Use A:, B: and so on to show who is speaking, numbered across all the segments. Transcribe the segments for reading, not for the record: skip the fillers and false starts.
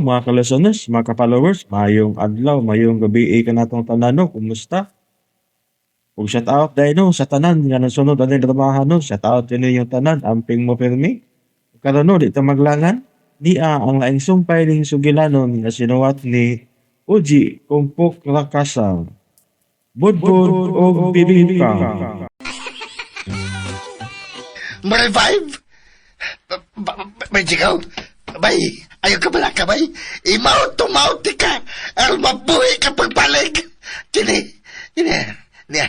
A: Mga ka-listeners, mga ka-followers, mayong adlaw, mayong gabi kanatong tanan no, kumusta? Ug shout out dahil no, sa tanan nga nasunod ani dramahan no, shout out din yung tanan, amping mo pirmi. Karon no, di ta maglangan, niya ang laing sumpay ning sugilanon nga sinuwat ni Uji Kumpok Rakasang. Budbud og bibingka.
B: Ma-revive? Bay, Jigaw. Bay, ayaw ka pala ka, bay. Imaw, tumauti ka. Aron mabuhi ka pagbalik. Kini, kini, niya.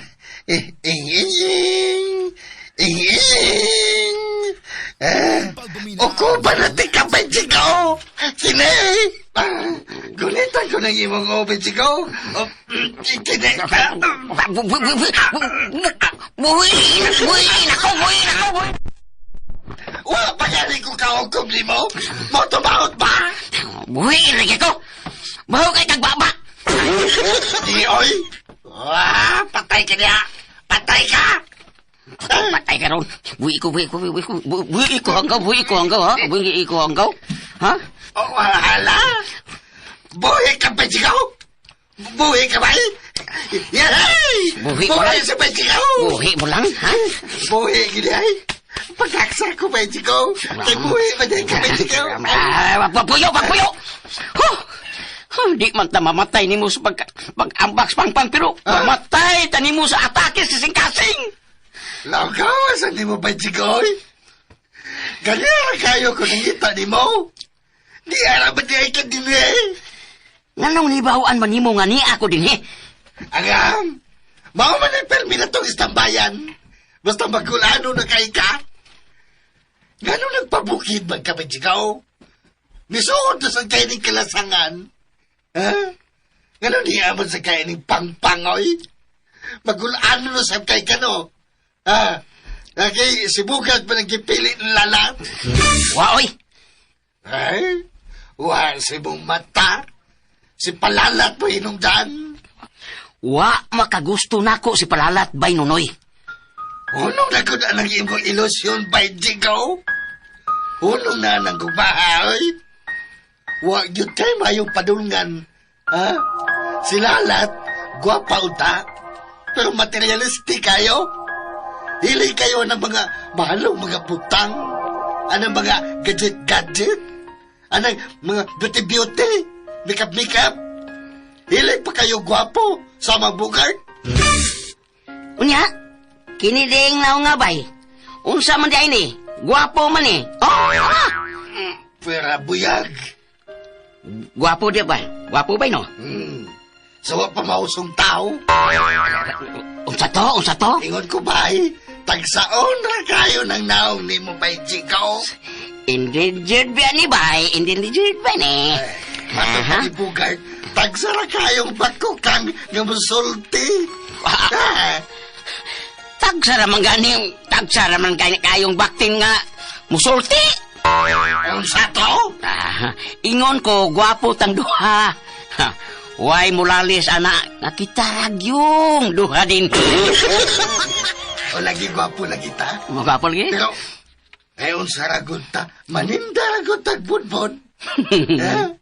B: Ing, ing, ing, ing, ing. Eh, ukupan na ti ka, bay, Jigaw. Kini. Ah, gunitan ko ng imong obe, Jigaw. Oh, kini. Ah,
C: Buhi! Buhi! Nako! Buhi! Nako! Buhi!
B: Wala pa gani ko kaukom ni mo. Mo tumaot ba?
C: Buhi! Lagi ko! Baho kay kagbaba!
B: Di, oy! Wah, patay ka niya! Patay ka!
C: Patay ka ron! Buhi ko! Buhi ko! Buhi ko! Buhi ko hanggaw! Buhi ko hanggaw! Ha? Buhi ko hanggaw! Ha?
B: Oh, hala! Buhi ka ba, Jigaw? Buhi ka ba? Yay!
C: Buhi ko
B: Buhi
C: lang.
B: sa ba, Jigaw?
C: Buhi mo lang! Ha?
B: Buhi, gini ay! Pagkaksa ko ba, Jigaw? Kay buhi ba din ka ba, Jigaw?
C: Ah, pagpuyo! Pagpuyo! Huh! Huh, di man ta mamatay nimo sa pag pag-ambak pangpang pero mamatay ta nimo sa atake sa kasing-kasing.
B: Lagaw, sa di mo ba, Jigaw? Ganyan kayo kung nangita ni mo. Di ara ba di ay ka din eh?
C: Nganong nibawaan man nimo nga ni ako din eh?
B: Angam, mao man ang permi na tong istambayan. Basta magkulano na kay ka. Gano'n nagpabukid man ka ba, Jigaw? Misuod na sa kayo ng kalasangan. Ha? Gano'n niya man sa kayo ng pangpangoy? Magulano na sa kay ka, no? Ha? Okay, sibukat pa ng gipili ng lalat.
C: Waoy!
B: Ay, wa si mong mata. Si palalat mo hinungdan.
C: Wa makagusto nako si Palalat bay Nunoy.
B: Unong na ko na nang imong ilusyon by Jigaw? Unong na nang gumaha, oy? Wa yun kay mayong padulngan. Ha? Si Lalat, gwapa unta, pero materialistic kayo. Hili kayo ng mga mahalong mga butang, anong mga gadget-gadget, anong mga beauty-beauty, makeup-makeup. Hili pa kayo gwapo sa mga bugart.
C: Unya, kini ding naong nga bay. Unsa man di ay ni? Gwapo man ni. Oh, ah!
B: Pera buyag.
C: Gwapo di ba? Gwapo bay no?
B: So, wa pa mausong tao.
C: Unsa to? Unsa to?
B: Ingon ko bay, tagsaon ra kayo ng naong ni mo bay Jigaw.
C: Endangered ba ni bay? Endangered ba ni?
B: Matod
C: Aha.
B: ni Bugart, tagsara kayong bakukang nga musulti. Ah,
C: Tagsara man gani, tagsara man gani kayong baktin nga musulti.
B: Unsa to?
C: Ah, ingon ko gwapo tang duha. Ha, way mulalis ana nga kita ragyong duha din.
B: O lagi gwapo lagi ta.
C: Gwapo lagi?
B: Pero, eh, unsa ra gud ta, maninda ra gud tag budbod. Eh?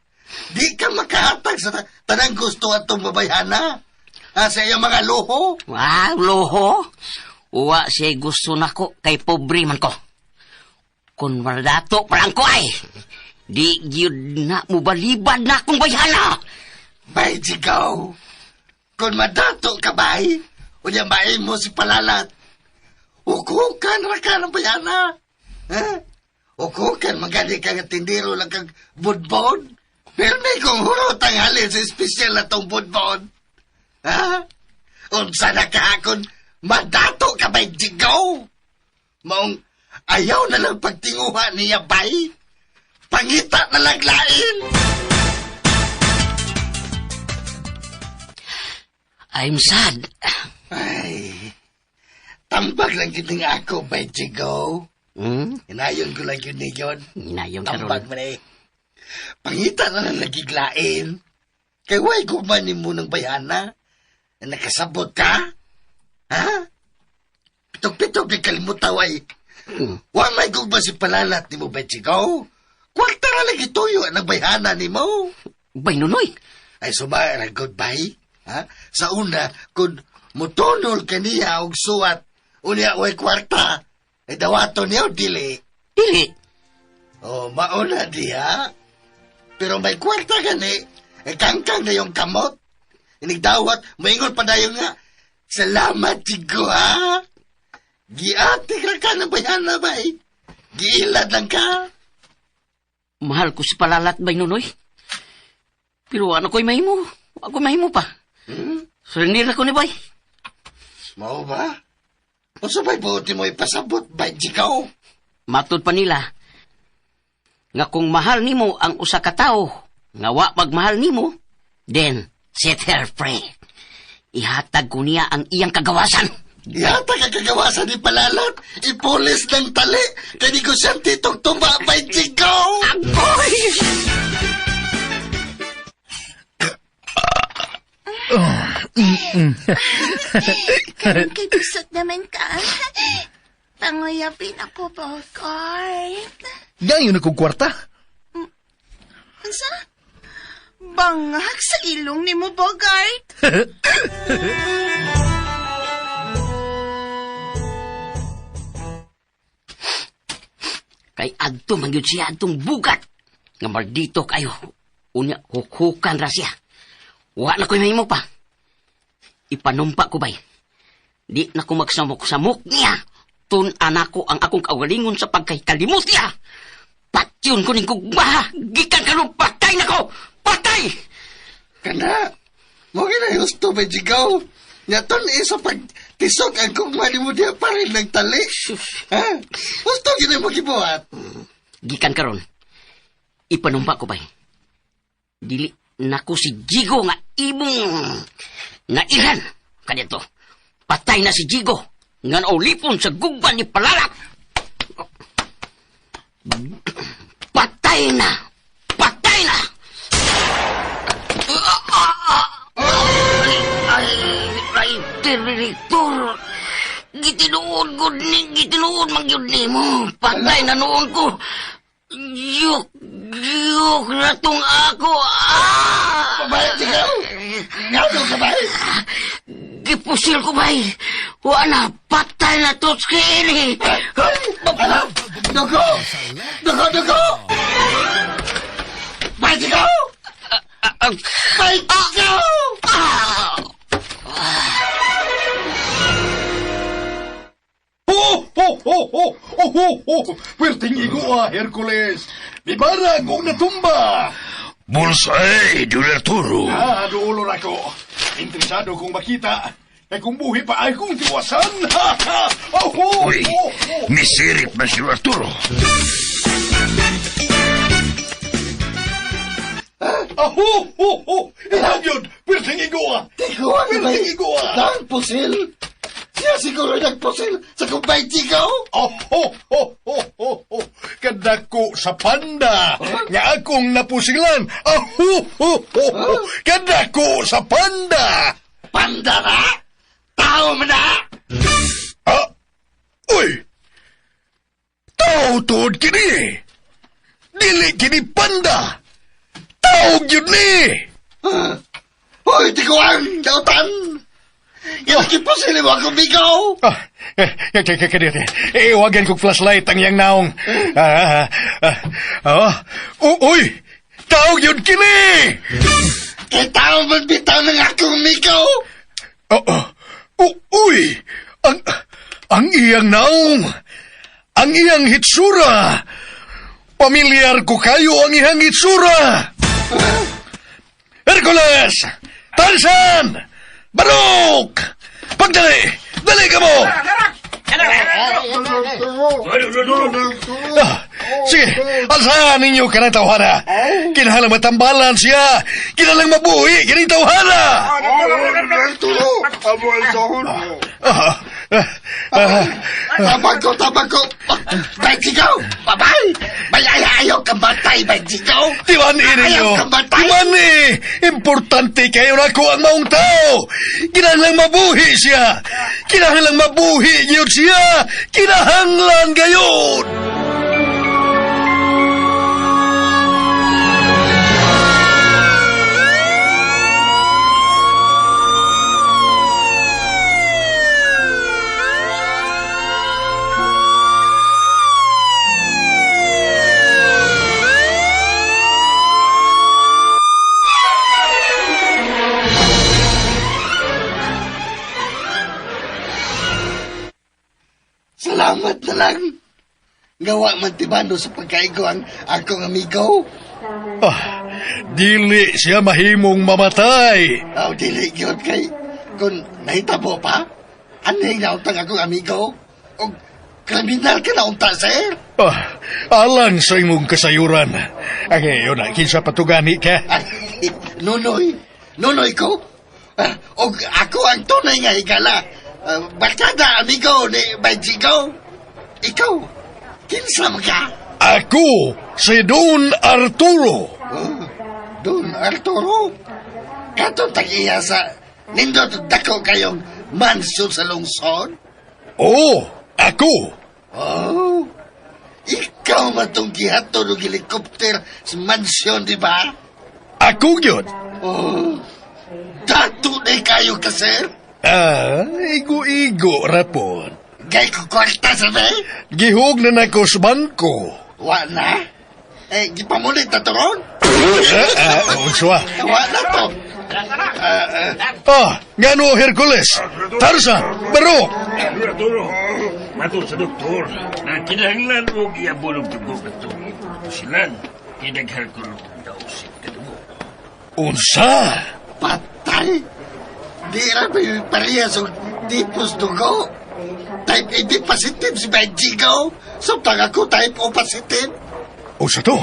B: Di ka makahatag sa tanang gusto atong babayhana. Ah, sa iyang mga luho.
C: Wow, loho. Uwa siya gusto nako kay pobre man ko. Kung maldato pa lang ko ay, di gyud na mubalibad na akong bayhana.
B: Bay, Jigaw. Kung madato ka, bay, unya maimo si palalat. Ukukan ra ka ng bayana. Ha? Ukukan, magani ka nga tindero lang kag budbod. Pero may kong hurot ang halin sa espesyal na tong budbod. Ha? Unsa na ka kung madato ka, bay, Jigaw? Maong ayaw na lang pagtinguha niya, bay. Pangita na lang lain.
C: I'm sad.
B: Ay, tambag lang yun ng ako, bay Jigo. Inayon ko lang yun niyon.
C: Inayon ka ron.
B: Tambag man eh. Pangita na lang nagiglain. Kay way gumanin mo ng bayana. Nakasabot ka? Ha? Pitog-pitog di kalimutaw ay. Wa may gugma si palalat ni mo, bay Jigo. Kwarta ra lagi tuyo ang bayhana nimo.
C: Bay Nunoy,
B: Ay sumaya ra goodbye. Ha? Sa una, kung mutunol kaniya og suwat, unya way kwarta, ay dawaton niya o dili.
C: Dili.
B: O, mauna diha. Pero may kwarta gani, ay kangkang na yung kamot. Inigdawat, maingon pa dayon nga, salamat, Jigo, ha? Giatik ra ka ng bayhana, bay. Giilad lang ka.
C: Mahal ko si Palalat, Bay Nunoy. Pero ano ko'y mahimo? Ako mahimo pa. Surrender ako ni Bay.
B: Mao ba? Unsa ba'y buot mo ipasabot, bay, Jigo?
C: Matod pa nila nga kung mahal nimo ang usa ka tawo nga wa magmahal nimo, then set her free. Ihatag ko niya ang iyang kagawasan.
B: Ihatag ang kagawasan ni Palalat, ipulis ng tali, kay negosyante itong tuba, bay, Jigo!
C: Agoy!
D: Karon kay kusot naman ka. Panguyapin ako, Bogart.
E: Ngayon akong kwarta.
D: Unsa? Bangag sa ilong ni mo, Bogart.
C: Kay adto man gyud siya adtong bugat nga maldito kayo. Unya hukhukan ra siya. Wa na ko'y mahimo pa. Ipanumpa ko bay. Di na ko magsamok-samok niya. Tun-an ako ang akong kaugalingon sa pagkakalimot niya. Patyon ko ning gugma. Gikan karon patay na ko. Patay!
B: Kana, mo gina gusto ba jigaw? Nga ton isa pag tisok ang kugma ni mo diya pa rin ng tali. Ha? Gusto gina mo gibuhat.
C: Gikan karon. Ipanumpa ko bay. Dili nako si Jigo nga imong nailan kadto. Patay na si Jigo nga naulipon sa gugma ni Palalak. Patay na! Patay na! Ay, ay, ay, director. Gitinuod ko ni, gitinuod man gyud nimo. Patay na noon ko. Yuk, yuk, ratong ako. Ah!
B: Babay, jigaw! Ngano ka ba?
C: Gipusil ko bay. Wa na, patay na to ini.
B: Ano? Dugo! Dugo, dugo! Bay, jigaw! Bay, jigaw!
E: Ho, ho, ho, ho, ho, ho, ho. Puwerteng igo ah, Hercules. Bibara kong natumba.
F: Bullseye, Don Arturo.
E: Ah, duulo na ko. Interesado kong makita. Kay kung buhi pa ay kong tiwasan. Ha, ha. Oh, ho,
F: Uy,
E: ho, ho.
F: nisirip na si Don Arturo.
E: Ah, ho, ho, ho. Ilaw yun. Puwerteng igo ah.
B: Tigo, ano ba?
E: Puwerteng igo ah.
B: Dang pusil! Siya siguro nagpusil sa kumbay, jigaw!
E: Oh, ho, ho, ho, ho, ho. Kadako sa panda. Nga akong napusilan. Ah, ho, ho, ho, ho. Kadako sa panda.
B: Panda na! Tao mo na!
E: Ah, uy! Tao tuod kini! Dili kini panda! Tao gyud ni!
B: Hoy, tiguan! Dautan! Gipusil mo akong bigaw!
E: Ah, eh, eh, eh, eh, eh, eh, wagan kong flashlight ang iyang naong. Ah, ah, ah, ah, uy! Tao gyud kini!
B: Kay tao man bitaw ng akong migaw!
E: Oh, oh, oh, uy! Ang iyang naong! Ang iyang hitsura! Pamilyar ko kayo ang iyang hitsura! Hercules! Tarzan! Barok! Pagdali! Dali ka mo! Ah, sige, alsahan ninyo ka ng tawhana. Kinahanglang matambalan siya. Kinahanglang mabuhi kining tawhana. Ah, ah, ah,
B: Tabag ko, tabag ko! Bay, jigaw! Babay! Bay, ay, ayaw ka matay, bay, jigaw!
E: Timan ninyo.
B: Ayaw ka matay!
E: Timan ni. Importante kayo na ko ang maong tao. Kinahanglang mabuhi siya. Kinahanglang mabuhi gyud siya. Kinahanglan gayon.
B: Salamat na lang. Gawa man tibano sa pagkaigo ang akong amigo.
E: Ah, dili siya mahimong mamatay.
B: Aw, dili yun kay kung nahitabo pa, anay na utang akong amigo. O kriminal ka na unta, sir.
E: Ah, alang sa imong kasayuran. Ay, yun na, kinsa patugani ka.
B: Ay, nunoy, nunoy ko. Ah, og ako ang tunay nga higala. Ah, barkada, amigo ni Benjigo. Ikaw, kinsa man ka?
E: Ako, si Don Arturo.
B: Oh, Don Arturo, katong tag-iya sa nindot dako kayong mansyon sa lungsod?
E: Oo, ako.
B: Oh, ikaw man tong gihatod og helikopter sa mansyon, di ba?
E: Ako gyud.
B: Oh, dato na kayo ka, sir.
E: Ah, igo-igo rapon.
B: Gay ko kwarta sa be?
E: Gihog na nako sa bangko.
B: Wa na? Eh, gipamulit na to ron?
E: Ah, ah, unswa.
B: Wa na to.
E: Ah, ngano Hercules? Tarzan, Baro.
F: Don Arturo, matod sa doktor, na kinahanglan og iabon og dugo katong silan, kinaghan ko nung dausip ka dugo.
E: Unsa?
B: Patay. Di ra may parehas og tipos dugo. Type AB positive si Benjigo. Samtang ako type O positive.
E: Unsa to?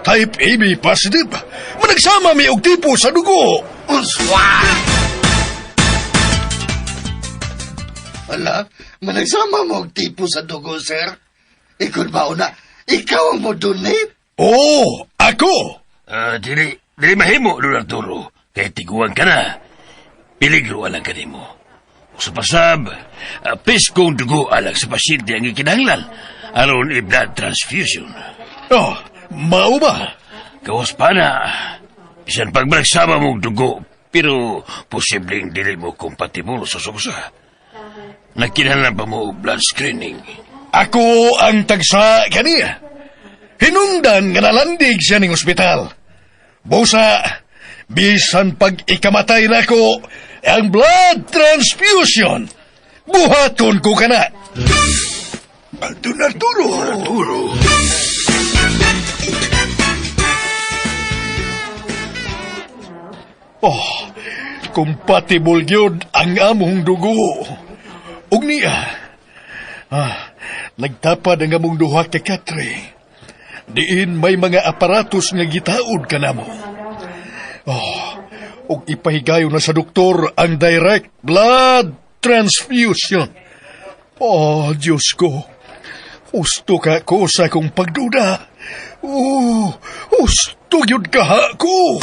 E: Type AB positive. Managsama mi og tipo sa dugo.
B: Unswa! Ala, managsama mo og tipo sa dugo, sir. Ikon ba una, ikaw ang mo donate?
E: Oh, ako.
F: Ah, dili, dili mahimo, Don Arturo, kay tiguan ka na. Peligro alang kanimo. Sa pasab, ah, piskong dugo alang sa pasyente ang ikinahanglan aron i-blood transfusion.
E: Oh, mao ba?
F: Gawas pa na, bisan pag managsama mong dugo, pero posibleng dili mo kompatible sa susa. Nagkinahanglan pa mo og blood screening.
E: Ako ang tagsa kaniya. Hinungdan nga nalandig siya ning ospital. Busa, bisan pag ikamatay nako, ang blood transfusion, buhaton ko kana. Don Arturo!
F: Arturo!
E: Oh, compatible gyud ang among dugo. Ug niya, ah, nagtapad ang among duha kay Katre. Diin may mga aparatos nga gitaod kanamo. Oh, ug ipahigayon na sa doktor ang direct blood transfusion. Oh, Diyos ko. Husto ka ko sa akong pagduda. Oh, husto yun ka ko.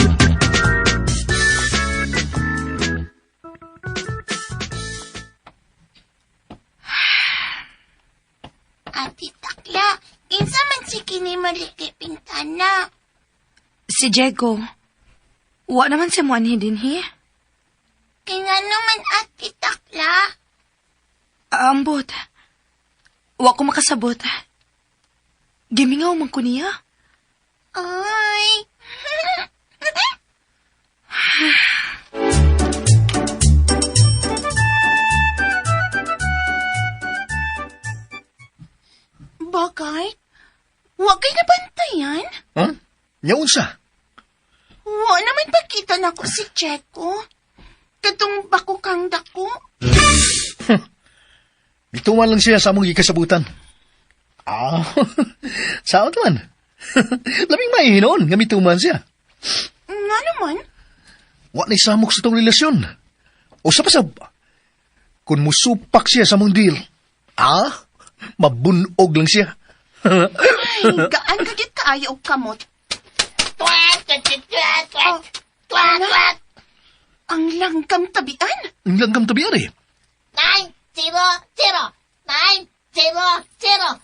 D: Ate Takla, kinsa man si kini Marike Pintana?
G: Si Diego. Wa naman si Muanhi dinhi.
D: Kaya naman Ate Takla?
G: Ambot. Wa ko makasabot. Gimingaw man ko niya.
D: Ay! Bogart, wa kay nabantayan?
E: Huh? Nya unsa?
D: Wa naman pagkita nako si Checo. Katong bako kang dako.
E: Gituman lang siya sa among gikasabutan. Ah, saan man? Labing mahinoon nga mituman siya.
D: Nga naman,
E: Wa ni samok sa tong relasyon. O sa pasab, kung musupak siya sa among deal, ah, mabunog lang siya.
D: ay, gaan ka gyud kaayo og kamot. Oh, ala, ang langgam tabian.
E: Ang langgam tabi ari.
H: 9 0 0 9 0 0.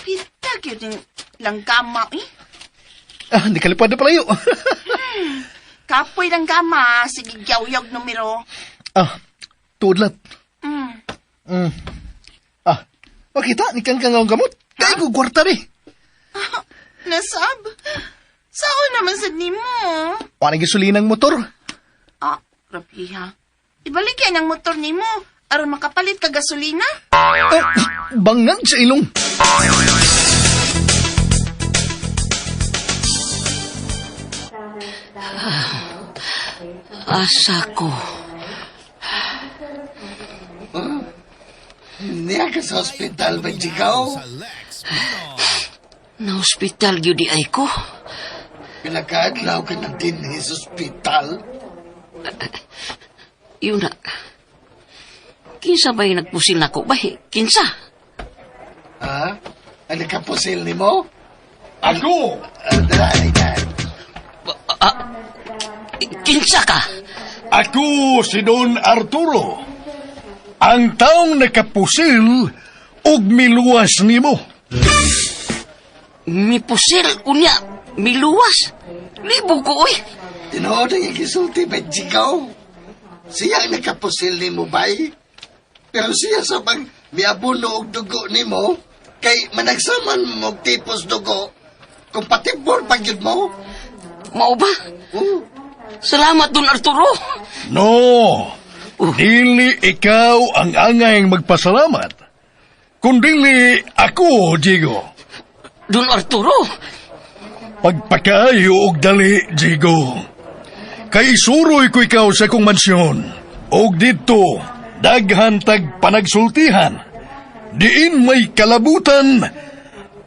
D: Pita gyud ang langgama eh.
E: Ah, hindi kalipad na palayo.
D: Kapoy langgama, sige gyawyaw numero.
E: Ah, tuodlat.
D: Mm.
E: Mm. Ah, makita, ni kang kang gamot. Kay ko kwarta ni.
D: Nasab? Sao naman sad nimo?
E: Wala gasolina ang motor.
D: Ah, grabe ha. Ibalik yan ang motor nimo. Aron makapalit ka gasolina?
E: Oh, bangag sa ilong.
C: Asa ko.
B: Niya ka sa ospital ba, Jigaw?
C: Na ospital gyud di ay ko.
B: Pinakaadlaw ka na din sa ospital.
C: Yun na. Kinsa ba'y nagpusil nako ba? Kinsa?
B: Ha? Ano ka pusil ni mo?
E: Ako!
B: Ay, ay.
C: Kinsa ka?
E: Ako si Don Arturo. Ang taong nakapusil ug miluwas nimo.
C: Mipusil, unya, miluwas. Libo ko, oy.
B: Tinuod ang igisulti ba, Jigaw? Siya ang nakapusil ni mo, bay. Pero siya sa pang miabuno og dugo ni mo, kay managsaman mo og tipos dugo, kompatibol pag yun mo.
C: Mao ba?
B: Oh,
C: Salamat, Don Arturo.
E: No! Dili ikaw ang angayng magpasalamat. Kundili ako, Diego.
C: Don Arturo.
E: Pagpakaayo og dali, Diego. Kay isuroy ko ikaw sa akong mansyon. Og dito, daghan tag panagsultihan. Diin may kalabutan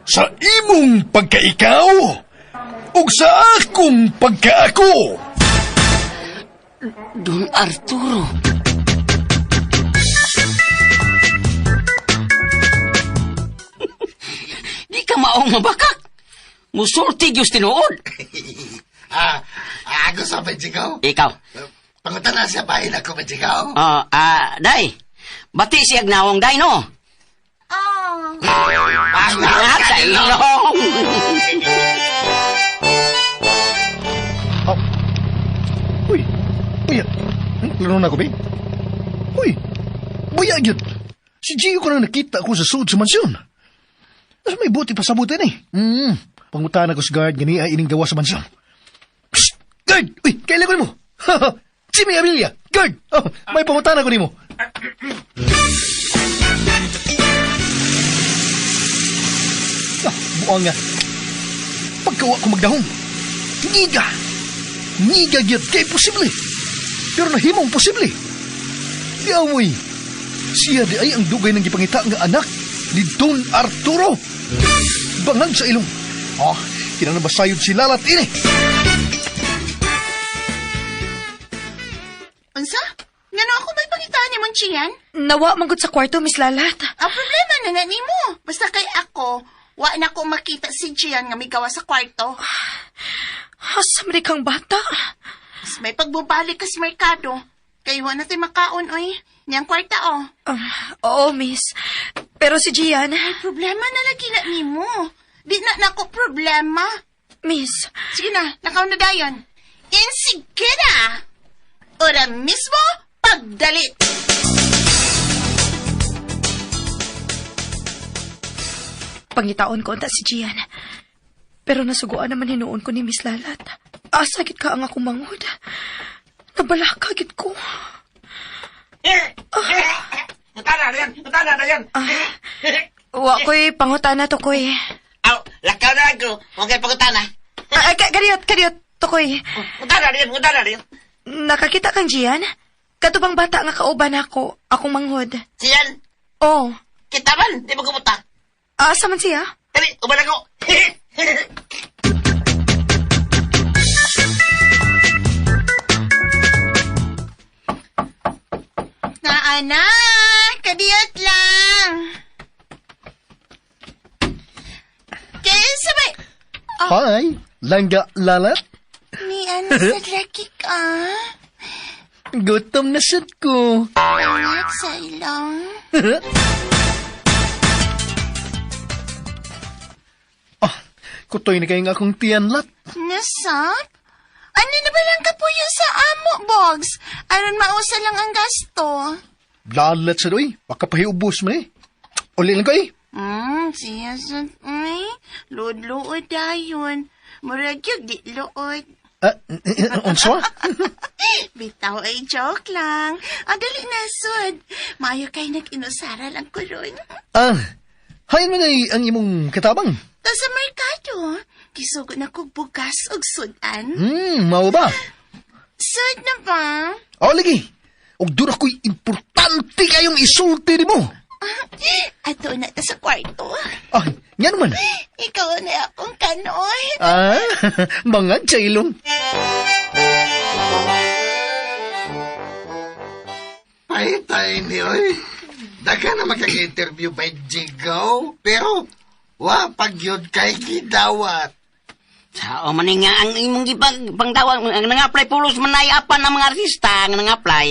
E: sa imong pagkaikaw ug sa akong pagkaako.
C: Don Arturo. Di ka maong mabakak. Musulti Diyos tinuod.
B: Ako sa ba, Jigaw?
C: Ikaw.
B: Pangutan na siya bahin ako ba, Jigaw?
C: Day. Bati siya nawong day, no?
D: Oh.
C: Bangag sa ilong.
E: Uy, uy, laro na ko, be. Uy, buya yun. Si Gio ko nang nakita ko sa sud sa mansyon. Mas may buti pa sa buti ni. Pangutan ako sa guard, gani ay ining gawa sa mansyon. Psst! Guard! Uy, kailan ko nimo? Jimmy Amelia! Guard! Oh, may pangutan ako nimo. Ah, buang nga. Pagkawa ko magdahong. Ngiga! Ngiga gyud kay posible. Pero nahimong posible. Di amoy. Siya di ay ang dugay ng gipangita nga anak ni Don Arturo. Bangag sa ilong. Ah, kinahanglan ba sayod si Lalat ini?
D: Unsa? Ngano ako may pangitaan ni mong Chian?
G: Nawa manggod sa kwarto, Miss Lalat.
D: Ang problema na na nimo. Basta kay ako, wa na ko makita si Gian nga migawa sa kwarto.
G: Asa man kang bata?
D: Mas may pagbubalik ka sa merkado. Kay wa na tay makaon, oy. Niyang kwarta, oh.
G: Oo, miss. Pero si Gian,
D: May problema na lagi na nimo. Di na nako problema.
G: miss,
D: Sige na, lakaw na dayon. Insige na! Ora mismo, pagdalit!
G: Pangitaon ko unta si Gian. Pero nasuguan naman hinuon ko ni Miss Lalat. Asa gid ka ang akong manghod. Nabalaka gid ko.
I: Tana na yan! Tana na yan!
G: Wa ko'y pangutana to koy.
I: Aw, lakaw na ako. Huwag kayo pagutana.
G: Ay, kadiyot, kadiyot, tukoy.
I: Utana na yan! Utana na yan!
G: Nakakita kang Gian? Katubang bata nga kauban ako, akong manghod.
I: Siyan,
G: Oh,
I: kita man! Di mo kumuta.
G: asa man siya?
I: Dali, uban ako.
D: Na anak, kadiyot lang. Kaya sabay,
E: Hi, Langga Lalat.
D: ni ano sa laki ka?
E: Gutom na sad ko.
D: Anak sa ilong.
E: Ah, kutoy na kayo nga akong tiyan, Lat.
D: Nasap? Ano na ba lang kapuyo sa amo, Bogs? Aron mausa lang ang gasto.
E: Lalat sa doy. Baka pahiubos mo eh. Uli lang ko eh.
D: Siya sa... Ay, luod-luod dayon. Murag yun, di luod.
E: Ah, unsa?
D: Bitaw ay joke lang. Ah, dali na, sud. Maayo kay nag-inusara lang ko ron.
E: Ah, hain man ay ang imong katabang.
D: Ta sa merkado, gisugo na kog bugas og sudan.
E: Mao ba?
D: Sud na ba?
E: O, lagi. Og doon ako'y importante kayong isulti ni mo.
D: Ato na ta sa kwarto.
E: Ah, nga naman.
D: Ikaw na akong kanoy.
E: Ah, mga jailong.
B: Pahitay ni, oy. Daga na magkaka-interview by Jigo. Pero, wa pag yun kay gidawat.
C: Sao man nga ang imong gipag pangdawag ang nang-apply pulos man ay apan ang mga artista ang nang-apply.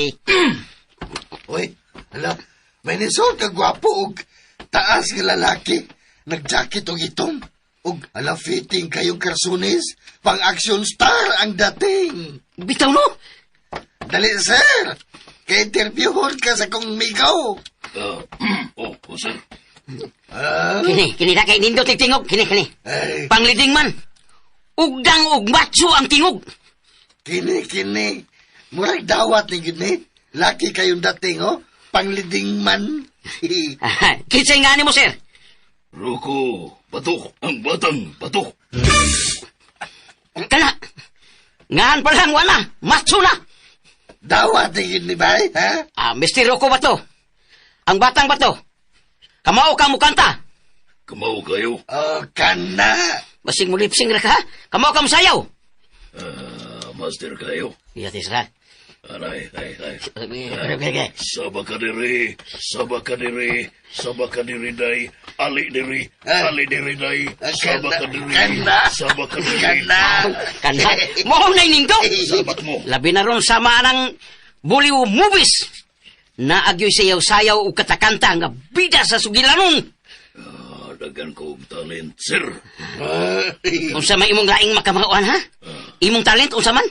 B: Uy, ala, may nisol ka gwapo og taas nga lalaki. Nag-jacket og itom. Og ala, fitting kayong karsunis. Pang action star ang dating.
C: Bitaw no.
B: Dali, sir. Kay interviewon ka sa kong migaw.
F: Oh, sir.
C: Kini, kini na kay nindot ni tingog kini kini.
B: Ay,
C: Pangliding man. Ugdang ug macho ang tingog.
B: kini, kini. Murag dawat ni gini. Laki kayong dating, oh. Pangliding man.
C: Kinsay nga nimo sir?
F: Roko, batok, ang batang, batok.
C: Kana. Ngan pa lang wala, macho na.
B: Dawat ni gini ba, ha?
C: Ah, Mr. Rocco ba to? Ang batang ba to? Kamao ka mukanta.
F: Kamao kayo.
B: Oh, kana.
C: Basig mo lipsing ra ka. Kamao ka musayaw.
F: Master kayo.
C: Iya tisra.
F: Aray, ay, ay.
C: Okay, okay.
F: Saba ka diri, saba ka diri, saba ka diri day, ali diri, ali diri day, saba ka diri,
B: Kana.
F: saba ka diri.
B: Kana.
C: Kana. Mo na nindot.
F: Sabak mo.
C: Labi na ron sa maanang Bollywood movies. Naagyoy sayaw-sayaw ug katakanta nga bida sa sugilanon.
F: Dagan ko og talent, sir.
C: Unsa may imong laing makamauan ha? Imong talent unsa man?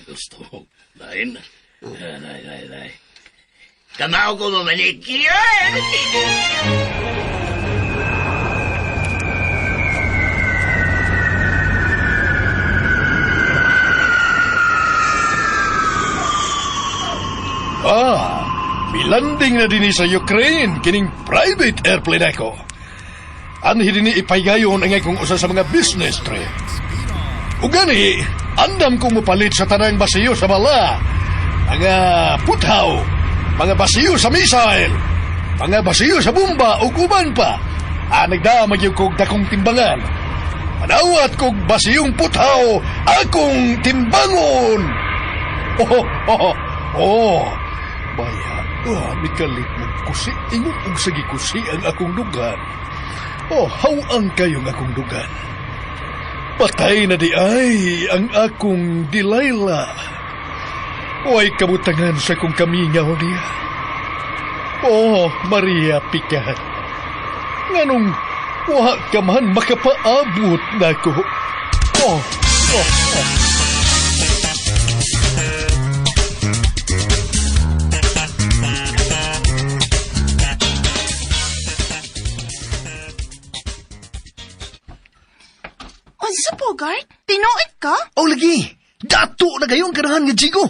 F: Gusto mo. Lain. Ay, ay, ay. Kamao ko mamanikir.
E: Ah, milanding na dinhi sa Ukraine kining private airplane ako. Anhi dinhi ipaygayon ang akong usa sa mga business trip. Ug gani, andam kong mopalit sa tanang basiyo sa bala, mga puthaw, mga basiyo sa missile, mga basiyo sa bomba ug uban pa. Ah, nagdamag gyud kog dakong timbangan. Manawat kog basiyong puthaw akong timbangon. Oh, oh, oh. Baya, mikalit mo kusi, ingon og sige kusi ang akong dugan. Oh, hawang kayong akong dugan. Patay na di ay ang akong Delilah. Way kabutangan sa kong kamingaw niya. Oh, Maria Picat. Nganong wa ka man makapaabot nako. Oh, oh, oh.
D: Unsa, Bogart? Tinuod ka?
E: Oh, lagi. Dato na kayong kanahan nga Jigo.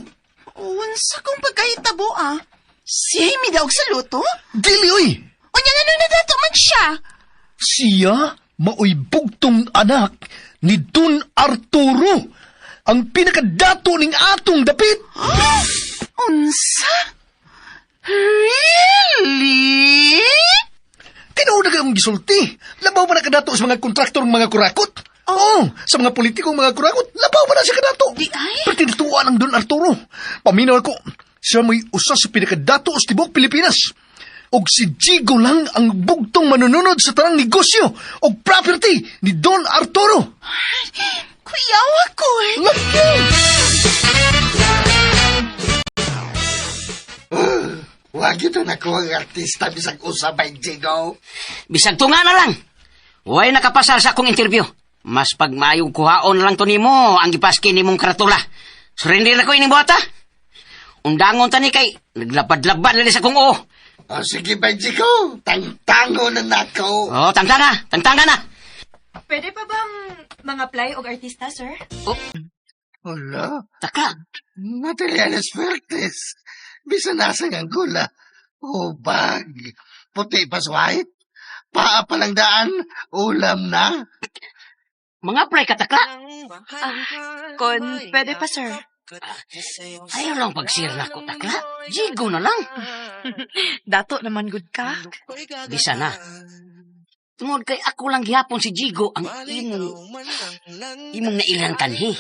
D: Unsa kung pagkahitabo, ah? Siya midaog sa luto?
E: Dili, oy.
D: Unya nga nung nadato man siya?
E: Siya maoy bugtong anak ni Don Arturo, ang pinakadato ning atong dapit.
D: Unsa? Really?
E: Tinuod na kayong gisulti. Labaw pa na kadato sa mga kontraktor ng mga kurakot. Oh, sa mga politikong mga kurakot, labaw pa na siya kadato.
D: Di ay.
E: Pero tinutuan ang Don Arturo. Paminaw ko, siya may usa sa pinakadato sa tibuok Pilipinas. Og si Jigo lang ang bugtong manununod sa tanang negosyo og property ni Don Arturo.
D: Kuyaw ako eh.
E: Lagi!
B: Wag ito na ko ang artista bisag usabay, Jigo.
C: Bisag tunga na lang. Way nakapasar sa akong interview. Mas pagmayong kuhaon lang to nimo ang gipaski nimong karatula. Surrender na ko ining buhata. Undangon ta ni kay naglabad-labad na sa akong oo.
B: Oh, sige ba, Jigo? Tangtango na nako.
C: Oh, tangtanga, tangtanga na.
G: Pwede pa bang mga apply og artista, sir?
C: Oh.
B: Wala.
C: Takla.
B: Materiales fuertes. Bisan nasa ng gula. Hubag. Puti pa white. Paa palang daan. Ulam na.
C: Mga apply ka, takla.
G: Kon pwede pa, sir.
C: Ayaw lang pag-sir na ko, takla. Jigo na lang.
G: Dato naman good ka.
C: Bisa na. Tungod kay ako lang gihapon si Jigo ang imong nailang kanhi.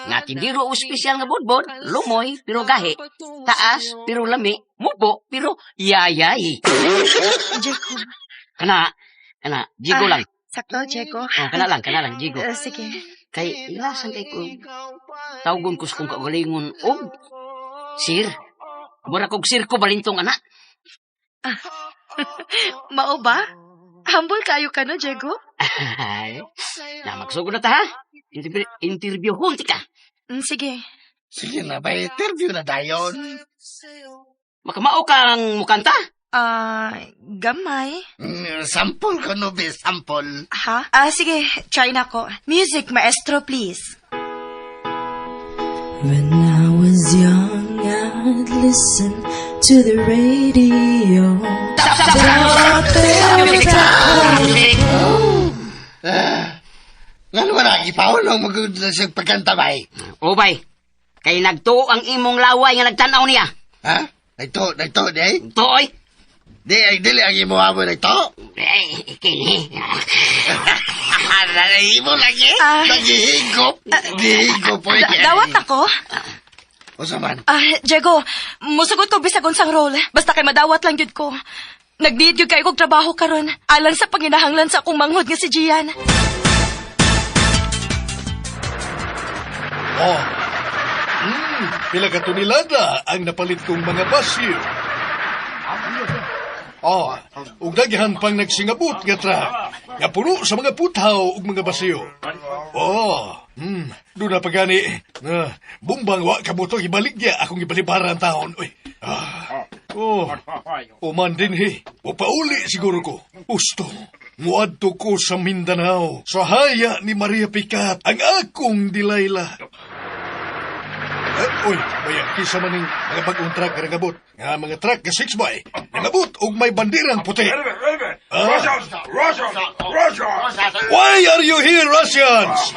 C: Nga tindiro o espesyal nga budbod, lumoy pero gahi, taas pero lami, mubo pero yayay.
G: Diego.
C: Kana, kana, Jigo lang.
G: Sakto, Diego.
C: Oh, kana lang, Jigo.
G: Sige.
C: Kay ilasan kay ko tawgon ko sa kong kaugalingon og sir. Mura kog sir ko balintong anak.
G: Mao ba? Humble kayo ka no, Diego?
C: Ay, na magsugod na ta ha. Interviewhon ti ka.
G: Sige.
B: Sige na ba, interview na dayon.
C: Makamao kang mukanta?
G: Gamay.
B: Sample ko no, be, sample.
G: Ha? Sige, try na ko. Music, maestro, please.
J: When I was young, I'd listen to the radio.
B: Ngano man ang ipaulong magud na siyang pagkanta, bay?
C: O bay, kay nagtuo ang imong laway nga nagtanaw niya.
B: Ha? Nagtuo, nagtuo, di?
C: Tuoy.
B: Di, ay dili ang imo amo nagtuo.
C: Eh, kini.
B: Imo lagi? Nagihigop. Gihigop po.
G: Dawat ako?
B: Usa man?
G: Diego, musugot ko bisag unsang role. Basta kay madawat lang gyud ko. Nag-need gyud kayo kog trabaho karon. Alang sa panginahanglan sa akong manghod nga si Gian.
E: Oh. Pila ka tonelada ang napalit kong mga basyo. Oh, ug daghan pang nagsingabot nga truck nga puno sa mga puthaw ug mga basyo. Oh, doon na pagani. Bumbang wa kabuto ibaligya akong ibalibaran taon. Uy. Oh, uman din he. Upauli siguro ko. Gusto. Muadto ko sa Mindanao, sa haya ni Maria Picat, ang akong Delilah. Uy, baya, kisa man ning mga bagong truck nga nangabot. Nga mga truck nga 6 by, nangabot og may bandirang puti.
F: Russians! Russians! Russians!
E: Why are you here, Russians?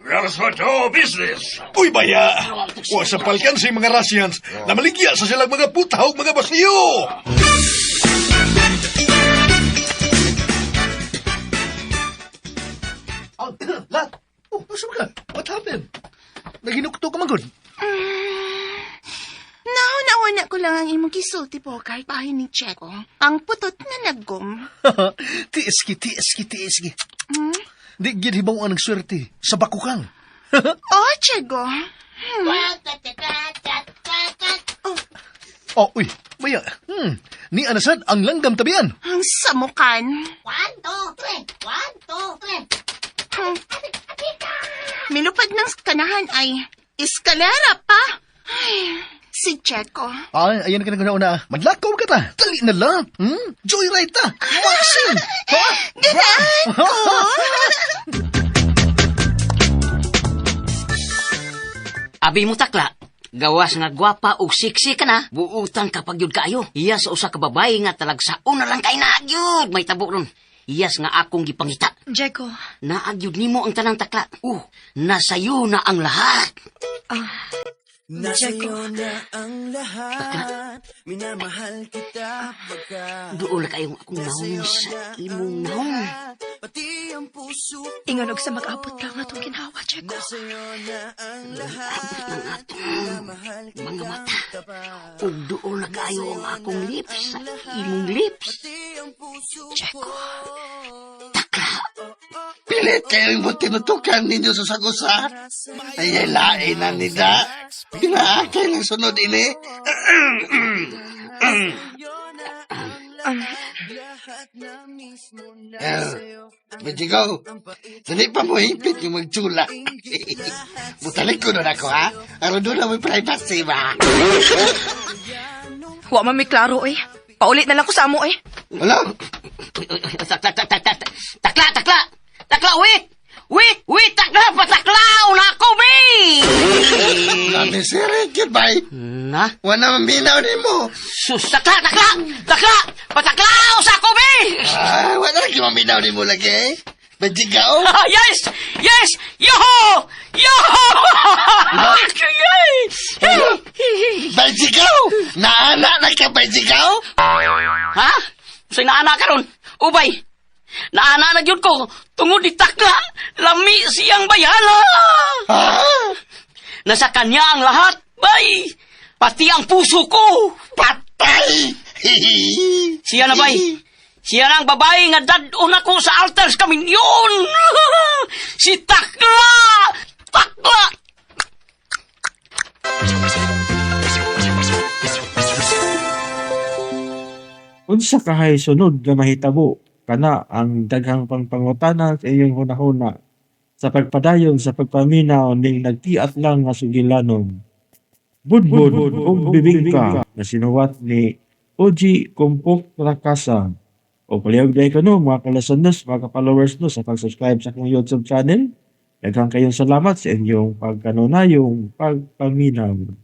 F: We are for business.
E: Uy, baya! Wa sa palkan si mga Russians na maligya sa silang mga putaw, mga basiyo!
K: Oh, Lat! Oh, asa ka? What happened? Naginukto ka man gud.
D: Nahuna-huna ko lang ang imong gisulti po kahit bahin ni Checo. Ang putot na naggom.
K: Tiis ki, tiis ki, tiis ki. Di gid hibaw ang swerte sa bakukang.
D: Oh, Chego.
K: Oh, uy, baya. Ni anasad ang langgam tabian.
D: Ang samukan.
H: 1, 2, 3. 1, 2, 3.
D: Milupad ng kanahan ay eskalera pa. Ay, si Checo.
K: Ay, ayan ka na una. Madlakaw ka ta. Dali na lang. Joyride ta. Maxim. Ha?
D: Ganaan ko.
C: Abi mo takla, gawas nga gwapa og sexy ka na, buutan ka pag yun kaayo. Iya sa usa ka babae nga talagsaon na lang kay naagyud. May tabo ron. Iyas nga akong gipangita.
G: Diego.
C: Naagyud nimo ang tanang takla. Nasayo na ang lahat.
G: Diego.
C: Takla. Dool kayong akong naong sa imong naong.
G: Ingon og sa mag-abot lang atong ginawa, Diego.
C: Abot lang atong mga mata. Ug dool na kayo ang akong lips sa imong lips.
G: Diego.
C: Takla.
B: Pilit kayong mo tinutukan ninyo sa sagusa. Ay, lain na nida. Pinaakay ng sunod ini. Medyo dali pa mo hingpit yung magtsula. Butalik ko nun ako, ha? Aron doon na may privacy ba?
G: Wa man may klaro, eh. Paulit na lang ko sa amo, eh.
B: Wala?
C: Takla, takla, takla, takla, takla, wait! Wait, wait, takla, pataklaw na ako, be!
B: Lami sirik yun, bay.
C: Na?
B: Wala maminaw ni mo.
C: Sus, takla, takla, takla, pataklaw sa ako, be!
B: Ah, wala lagi maminaw ni mo lagi, eh. Bajigaw?
C: Ah, yes! Yes! Yoho! Yoho! Yes!
B: Bajigaw! Naana na ka, bajigaw?
C: Ha? Sa naana ka ron? Ubay! Naana na gyud ko tungod ni takla lami siyang bayana.
B: Ha?
C: Nasa kanya ang lahat, bay! Pati ang puso ko!
B: Patay!
C: Siya na, bay! Siya na ang babae nga dad-on ako sa altars kaminyon! Si Takla! Takla!
A: Unsa kahay sunod nga mahitabo kana ang daghang pangpangutana sa inyong hunahuna sa pagpadayon sa pagpaminaw ning nagtiat lang nga sugilanon. Budbud ug bibingka na sinuwat ni Oji Kumpok Rakasa. O palihog dahil ko no, mga kalasanos, mga followers no, sa pag-subscribe sa akong YouTube channel. Daghang kayong salamat sa inyong pagkanunayong pagpaminaw.